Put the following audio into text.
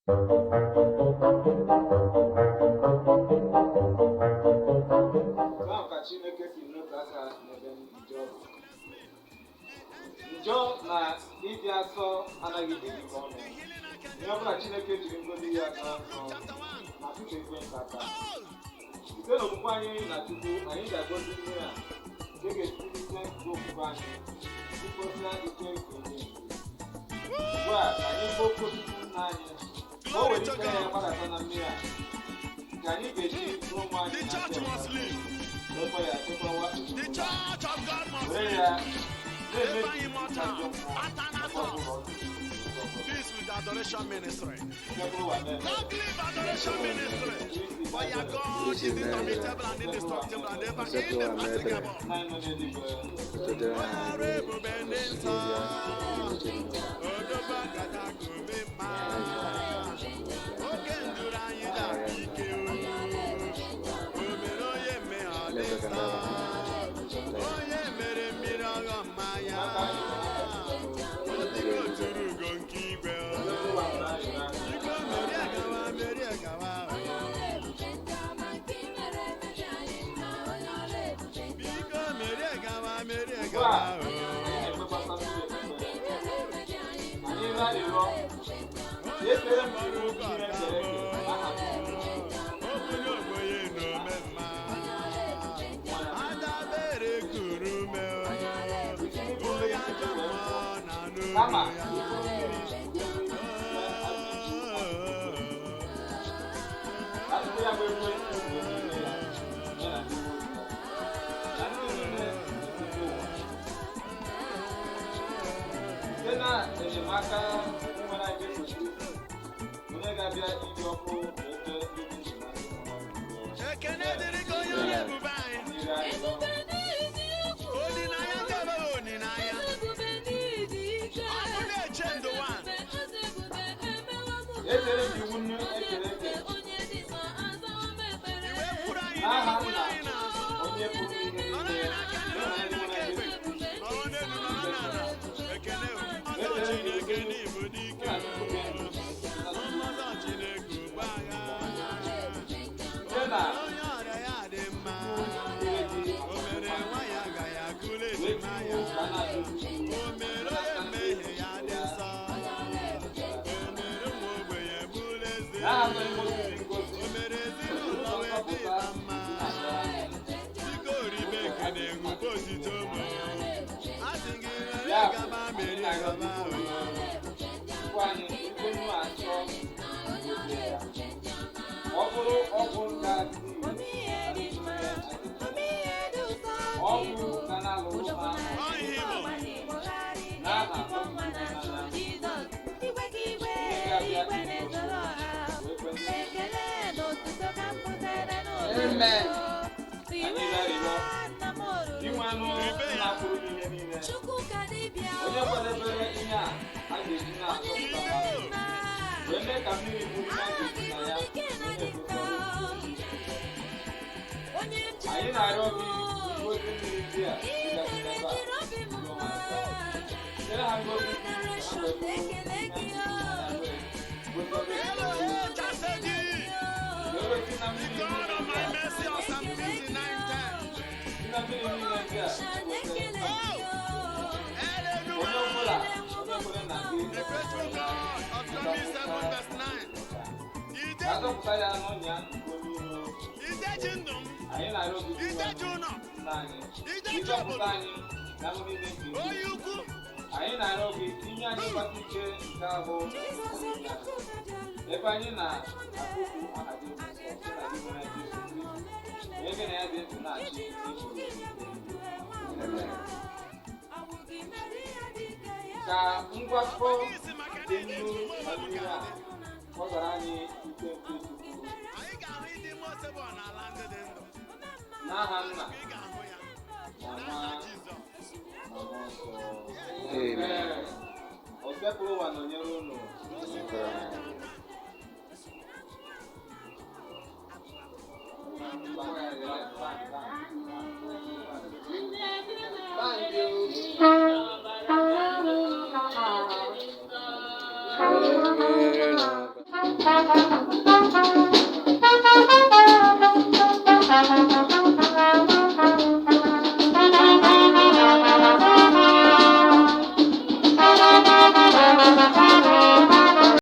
Otu ahụ ka Chineke si n'otu aka n'ebe njọ dị. Njọ na ịdị asọ anaghị erikọ ọnụ. Ihe ọbụla Chineke jiri ngọzi ya gaa nsọ ma tupu ekwensu aka. Site n'okwukwe anyị na Chukwu, anyị ga-agọzi mmiri a nke ga-esite nke okwukwe anyị jikọta ike nke onye ndu. Ugbu a ka anyị kpọkuo Chukwu nna anyị ka o Glory were to ike ya God. gbadata na mmiri a nke anyị ga-eji bụrụ ụmụ anyị The na church ndị must ọzọ live. wekwa ya chekwawa The ezinụlọ. church of God must Were live. ya na-emebi Ebe anyị mụta, ajọ mmụọ Atanato. ebe ọbụla ọ dị. This with adoration ministry. Nke bụrụ ụwa na-eme. Long live adoration ministry. For your God is indomitable and indestructible and ever indefatigable. Nna anyị nọ n'eluigwe, Ọrụ ebube ndị nsọ. Odobe kata kume mma. Oke nduru anyị dara ike o. O mere onye mmehie ọ dị nsọ. Onye mere mmiri ọghọ mmanya. O dịka oturu ugo nke igwe o. ụwa na-arịọ aka. Biko merie gawa, merie gawa o. Biko merie gawa, merie Ugbu a, gawa anyị o. na-ekpekwasa mmiri ekpere. Anyị na-arịọ ka e tere m iwu ihe ekere eke n'aha Chukwu. Okwunye ogbenye na-ome mma. Adabere kuru ume o. Onye ajọ mmụọ na-anụ Kama olu ya. iburu mmiri wee asụsụ ya bụ ekwensu mgbe niile ya, ya na ndị mmụọ ozi ya, na ndị niile na-esite ụwa. Site na enyemaka nwere anyị Jesu Kristi, onye ga-abịa iji ọkụ wee kpee ndị dị ndụ na ndị nwụrụ anwụ. Ekene dịrị gị onye ọrụ ebube anyị. Nyere anyị ọrụ. Olileanya ndị enweghị olileanya. Ọkụ na-eche ndụ wa. Etere m iwu nnu ekere eke Iwe kwuru anyị n'aha n'ihu, kwuru nna anyị n'azụ. onye pụrụ ihe Nọrọ niile, anyị n'aka nri, ya nọrọ na anyị ndị n'aka nwere ekpe. Jesu Kristi. Nọrọ n'elu, nọrọ n'ala. Ekene o. Ọzọ Chineke n'ịbụ dike. Ya na Chukwu dị ndụ, na Chukwu Ọzọ Chineke ugbu agha. site na Onye ọrịa ya dị mma. mmiri dị O mere nwa ya agaghị akụla wee ejima tinye ya. ka a na-adọzi O mere onye mmehie ya dị nsọ. O mere ụmụ ogbenye bụrụ eze. N'aha nna Mozis ngozi, O mere ezinụlọ wee dị nzọpụta na mma. na-abịara anyị. Biko ribe ekene ṅụba otito m. Asị gị merie Ya bụ, gaba, anyị merie na-arịọ gaba gị o. Chukwu anyị, ikpe nnu achọ gozie ya. Ọ bụrụ ọgwụ nka dị ọgwụ ga na-alụrụ ha n'aha Amen. Anyị na-arịọ inwe anụ nna pụrụ ihe niile, onye kwadebere ihe a a ga-eji na-azọpụta mmadụ, wee mee ka mmiri bụrụ ihe a ga-esi na ya wee na-egosi ọrụ dị iche iche. Anyị na-arịọ gị ngozi mmiri ndị a dịgasị n'ebe a ndị ọma nsọ. Nyere ha ngozi ka ha wee bụrụ ihe a ga-esi na ya wee gosi ọrụ ebube Hello, gị. Chasedi. Ka e wee si na The mmiri God niile of ndị my a mercy of Psalm 59:10. si na mmiri niile ndị a weta Oh, onye ọbụla Hallelujah. onye kwere na gị The faithful God of 27 verse 9. ka a zọpụta ya n'ọnya nke onye iro. Ideji ndụ m, Anyị na-arịọ gị ideji ụlọ, nna anyị ideji ịzọpụta obodo, anyị na ahụhụ niile nke eluigwe. onye ukwu, Anyị na-arịọ gị inye anyị mgbasi ike nke ahụ, ebe anyị na-akpọku aha gị nsọ site na gị nwere Jesu Kristi, onye gị na ya dị ndụ na-achị n'ebighị ebi. Amen. Ka ngwakọ isi maka nke na nnu ideji ụmụ na ogbenye mmiri a ga-adị. kpọsara anyị ike nke Chukwu. Anyị ga-ahụ ịdị mma osebo n'ala ndị dị ndụ. N'aha nna Ị ga-ahụ ya. na nwa N'aha Jizọs. na mmụọ nsọ. Amen. Osepụrụ ụwa nọnyere unu. Thank you. Amen.